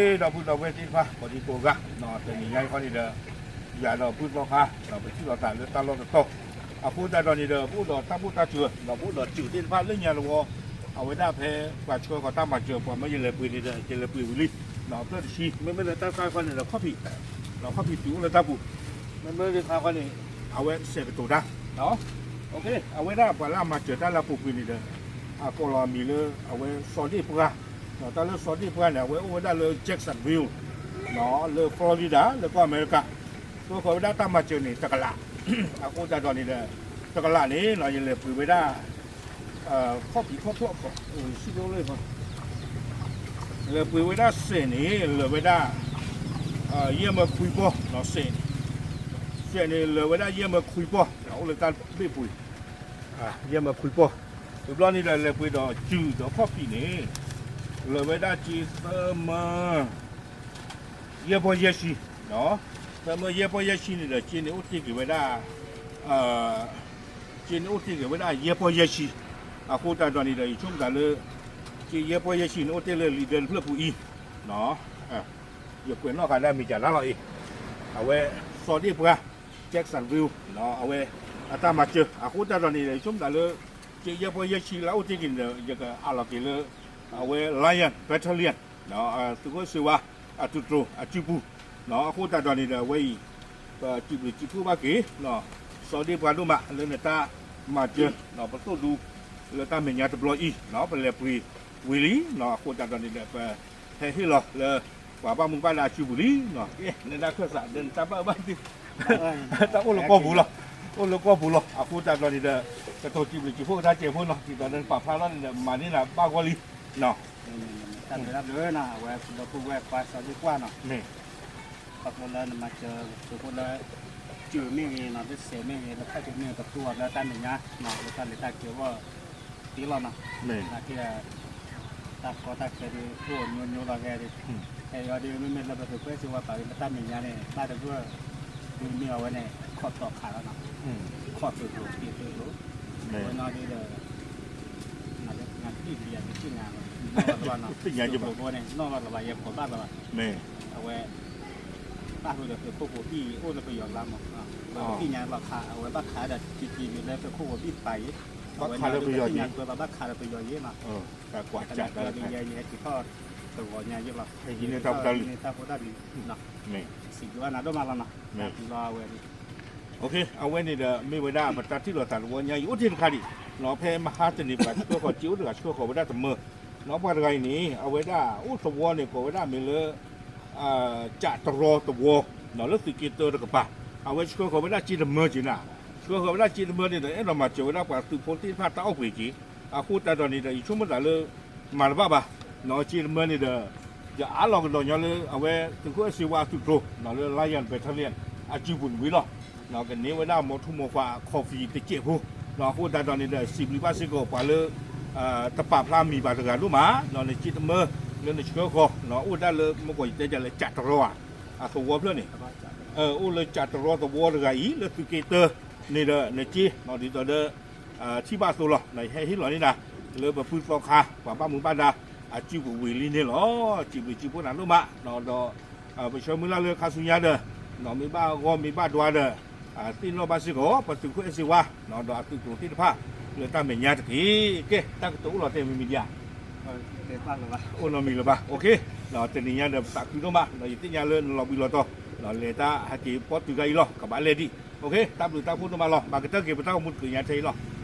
ဒီပုၢ်ဒီဝဲၢ်သ့ၣ်တဖၣ် ကိးဒံကိးဂၤ တနံၤညါအံၤဃီန့ၣ်ဒီး ယၤဒီးပုၢ်သီခါ ပထံၣ်လိာ်သးလၢတၢ်လီၢ်တတီၤ အဃိသတးဒီးန့ၣ်ဒီး ပအိၣ်ဒီးတၢ်ဘူၣ်တၢ်စၢၤ ဒီးပအိၣ်ဒီးစူၣ်သ့ၣ်တဖၣ်လၢညါတဝီ အဝဲဒၣ်ဖဲပှၤဆှၢဃီၤတၢ်မၤစၢၤ ပှၤမၢယလဲၤပှ့ၤန့ၣ်ဒီး ယလဲၤပှ့ၤဝံၤလံ ဖျၢၣ်တဆံ မ့မ့ၢ်လၢတၢ်တခါဃီန့ၣ်ဒီး ခီၣ်ဖံး ခီၣ်ဖံးတုၤအိၣ်လၢတၢ်ပူၤ မ့မ့ၢ်လၢတၢ်တခါဃီန့ၣ် အဝဲစဲးကတိၤတၢ် အဝဲဒၣ်ပှၤလၢအမၤစၢၤတၢ်လၢအပူၤကွံာ်န့ၣ်ဒီး အကိးလီၤအမံၤလၢ အဝဲစီၤဒ့ၣ်ပှၢ် တၢ်လၢစီၤဒ့ၣ်ပှၢ်န့ၣ် အဝဲအိၣ်ဝဲဒၣ်လၢ Jacksonville လၢ Florida လၢကီၢ်အမဲရကၤ ဆှၢဃီၤဝဲဒၣ်တၢ်မၤစၢၤန့ၣ် တကလး အဃိသတးဒီးန့ၣ်ဒီး တကလးန့ၣ် ယလဲၤပှ့ၤဝဲဒၣ် ခီၣ်ဖံးခီၣ်ဖျီၣ် လဲၤပှ့ၤဝဲဒၣ်စဲးန့ၣ် လၢာ်ဝဲဒၣ် ယဲၢ်မၢခွံပီၢ် စဲးန့ၣ် စဲးန့ၣ် လၢာ်ဝဲဒၣ်ယဲၢ်မၢခွံပီၢ် အိၣ်လၢတၢ်ဘ့ၣ်ပှ့ၤ ယဲၢ်မၢခွံပီၢ် တဘျီန့ၣ်ဒီး လဲၤပှ့ၤဒီးစူၣ်ဒီးခီၣ်ဖံးန့ၣ် လၢာ်ဝဲဒၣ်က့သၢမၢ ယဲၢ်ပီၢ်ယဲၢ်ဆံ သၢမၢယဲၢ်ပီၢ်ယဲၢ်ဆံန့ၣ်ဒီး က့န့ၣ်အိၣ်တ့ၢ်က့ၤဝဲဒၣ် က့န့ၣ်အိၣ်တ့ၢ်က့ၤဝဲဒၣ်ယဲၢ်ပီၢ်ယဲၢ်ဆံ အဃိသတးဒီးန့ၣ်ဒီး ယဆိကမိၣ်သးလၢ က့ယဲၢ်ပီၢ်ယဲၢ်ဆံန့ၣ် အိၣ်တ့ၢ်လၢလံာ်ဒၢတဖျၢၣ်ပူၤအံၤ ယကွဲးနီၣ်ဃာ်ဒၣ်မ့ၢ်ကၢ်ဒၣ်လီၤအံၤ အဝဲစီၤဒ့ၣ်ပှၢ် Jacksonville အဝဲ အတၢ်မၤစၢၤ အဃိသတးဒီးန့ၣ်ဒီး ယဆိကမိၣ်သးလၢ က့ယဲၢ်ပီၢ်ယဲၢ်ဆံလၢအအိၣ်တ့ၢ်က့ၤန့ၣ်ဒီး ယကအးလီၤက့ၤလၢ အဝဲ Lion Battalion သုးခိၣ်စ့ဝါ အသုးတြိၤ အစုပူၤ အဃိသတးဒီးန့ၣ်ဒီး အဝဲအံၤ ပစံးဘျုးစံးဖှိၣ်ဘၣ်က့ၤ စီၤဒ့ၣ်ပှၢ်ဒိၣ်မး လၢနတၢ်မၤစၢၤ ပသိၣ်ဒူ လၢတၢ်မဲာ်ညါတဘျီအံၤ ပလဲၤပှ့ၤဝံၤလံ အဃိသတးဒီးန့ၣ်ဒီး ပဟဲဟ့ၣ်လီၤလၢ ပှၤဘၣ်မူဘၣ်ဒါအစုပူၤလံ ကဲ နဒၣ်ခၢၣ်စး ဒီးနတၢ်ဘၣ်အၢဘၣ်သီ တၢ်အိၣ်လၢကီၢ်ပူၤလီၤ အိၣ်လၢကီၢ်ပူၤလီၤ အဃိသတးဒီးန့ၣ်ဒီး ကတိၤစံးဘျုးစံးဖှိၣ်ကဒါကဲးဖိနီၤ ဒ်သိးဒီးနပာ်ဖျါထီၣ်န့ၣ်ဒီး မၤန့ၢ်နၤဘၣ်ဂီၢ်လံ တၢ်ဘျုးတၢ်ဘျုးနၤ အဝဲဒီပုၢ်ဝဲၢ်ခွါစီၤဒ့ၣ်ပှၢ်နီၤ မ့ၢ် ခီဖျိလၢနမၤစၢၤသုးခိၣ်လၢ စူၣ်မ့ၢ်ဂ့ၤနီၤ လၢစဲးမ့ၢ်ဂ့ၤ လၢခီၣ်ဖံးမ့ၢ်ဂ့ၤ ပသူအီၤလၢတၢ်မဲာ်ညါ လၢတၢ်လဲၤတၢ်က့ၤအဂီၢ်သ့လီၤနီၤ နာ်က့ တၢ်ကီတၢ်ခဲဒုး အိၣ်ညိညိလီၤဟဲဒုး ဟဲအံၤဒုး မ့မ့ၢ်လၢပသုးခိၣ်စ့ဝါပာ်ဂ့ၤ လၢတၢ်မဲာ်ညါန့ၣ် ဘၣ်တဘၣ် ဒုးမ့ၢ်အဝဲန့ၣ် ခီၣ်တီခးလီၤနီၤ ခီၣ်သုးကျိၤ က့ၤသုးကျိၤ အဝဲနီၤဒုးဒီး နဘံၣ်ဘံၣ်ယၤ နဘံၣ်နၤလီၤ နီၢ်လီၤလၢၤဘၣ်နီၤ သုးကျိၤဖိန့ၣ် နီၢ်လီၤလၢၤဘၣ် ယဲၢ်ပီၢ်ဘၣ်လၢၤဘၣ် အဝဲ ဘၣ်ဃုာ်ဒီးသုးခိၣ်ဖိဘံၣ်အံၤ အိၣ်လၢပယီၤလါမး ပသ့ၣ်ညါလီၤခး အဝဲဘၣ်ခးဒီး က့ၤက့ၤလၢသုးခိၣ်ဖိဘံၣ်တပၤအံၤ အဝဲန့ၣ်ဒုးသ့ၣ်ညါကွဲးဘၣ် ဘၣ်ခးဒီးပယီၤယဲၢ်နီၤ တၢ်ကွၢ်ကၢ်ဒီး ယဟဲက့ၤထီၣ်တဂီၤညါယဲၢ်လီၤ ယန့ၢ်တၢ်ဖိတၢ်လံၤ တၢ်ဖိတၢ်လံၤ စံးဘျုးဘၣ်နၤဒိၣ်မးလီၤနီၤ တၢ်ဘျုးလီၤအဝဲဒၣ် အဝဲန့ၣ်ဒီး မ့ၢ်ဝဲဒၣ်ပတၢ်ထံၣ်လိာ်သးတဝီညါအံၤ အိၣ်တ့ၢ်တခါဒံး ဖဲမဟါတနံၤပှၤဆှၢဃီၤက့အိၣ်တဂၤဆှၢဃီၤဝဲဒၣ်တမၢ နီၤပှၤတဂၤအံၤန့ၣ် အဝဲဒၣ်အိၣ်သဝီန့ၣ် ကိးဝဲဒၣ်မ့ၢ်လၢ ကးတရီသဝီ လၢသုးက့တၢတကပၤ အဝဲဆှၢဃီၤဝဲဒၣ်က့တမၢက့ၤနၤ ဆှၢဃီၤဝဲဒၣ်က့တမၢန့ၣ်ဒီး အဲၣ်ဒိးမၤစၢၤဝဲဒၣ်ပှၤသုးဖိသ့ၣ်တဖၣ်တၢ်အီၣ်ပှ့ၤက့ၤ အဃိသတးဒီးန့ၣ်ဒီး ယဆိကမိၣ်သးလၢ မၤတဘၣ်ဘၣ် က့တမၢန့ၣ်ဒီး ယအးလီၤကဒီးညီလၢအဝဲသုးခိၣ်အဲၣ်စ့ဝါအသုးတြိၤ လၢ Lion Battalion အစုပူၤန့ၣ်ဝံၤလီၤ ကန့ၢ်ဝဲဒၣ်မိၢ်ထူမိၢ်ခွါ coffee တစဲးဖိ အဃိသတးဒီးန့ၣ်ဒီး စံးဘျုးဘၣ်စ့ၢ်ကီးပှၤလၢ တပာ်ဖျါမံၤဘၣ်တဂၤဒိၣ်မး နက့တမၢ လၢနဆှၢဃီၤ အိၣ်ဝဲဒၣ်လၢမ့ၢ်ကီးယတဲဒ်လဲၣ် ကးတရီဧါ အသဝီဖျၢၣ်န့ၣ် အိၣ်လၢကးတရီသဝီတဂၤအံၤ လၢသုးက့တၢန့ၣ်ဒီး နက့ ဒ်သိးဒီး ထံၣ်ဘၣ်အသိးလီၤ နဟဲဟ့ၣ်လီၤန့ၢ်နၤ လၢပပုၢ်သီခါ ပှၤဘၣ်မူဘၣ်ဒါ အစုပူၤဝံၤလံန့ၣ်လီၤ စံးဘျုးစံးဖှိၣ်နၤဒိၣ်မး ဒီး ပဆၢမုၢ်လၢ်လၢခါဆူညါဒီး မ့ၢ်ဘၣ်ဂီၢ်မ့ၢ်ဘၣ်ဒွါဒီး သ့ၣ်နီၣ်ဘၣ်စ့ၢ်ကီး ပသုးခိၣ်အဲၣ်စ့ဝါ ဒီးအသုးကျိၤသ့ၣ်တဖၣ် လၢတၢ်မဲာ်ညါတက့ၢ် ကဲ တၢ်ကတိၤအိၣ်လီၤတဲာ်မံၤမံၤဒံးဧါ အိၣ်နီတမံၤလၢၤဘၣ် တနံၤညါဒီးပသးခုဒိၣ်မး ဒီးယသ့ၣ်ညါလၢနလီၤဘှံးလီၤတီၤ လဲၤတၢ်ဟဲက့ၤပီၣ်တုၤခါအံၤလီၤ ကဘၣ်လဲၣ်ဒံး တၢ်ဘျုးတၢ်ဖှိၣ်ဒိၣ်မးလီၤ မၤကတၢၢ်က့ၤပတၢ်အိၣ်မူတချုးညါထဲအံၤလီၤ